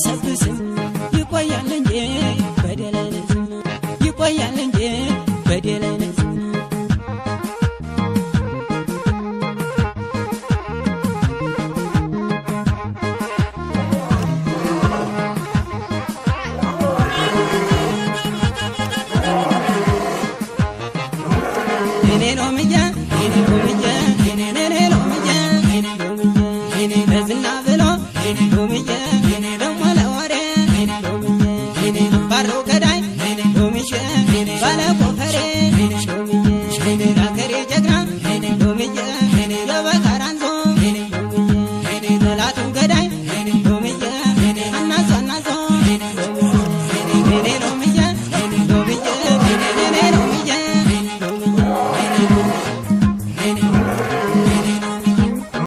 አይበሰብስም፣ ይቆያል እንጂ በደል አይነግስም፣ ይቆያል እንጂ በደል አይነግስም። እኔ ሎምዬ፣ እኔ ሎምዬ፣ እኔ ሎምዬ፣ እኔ ሎምዬ፣ ለዝና ብሎ ሎምዬ።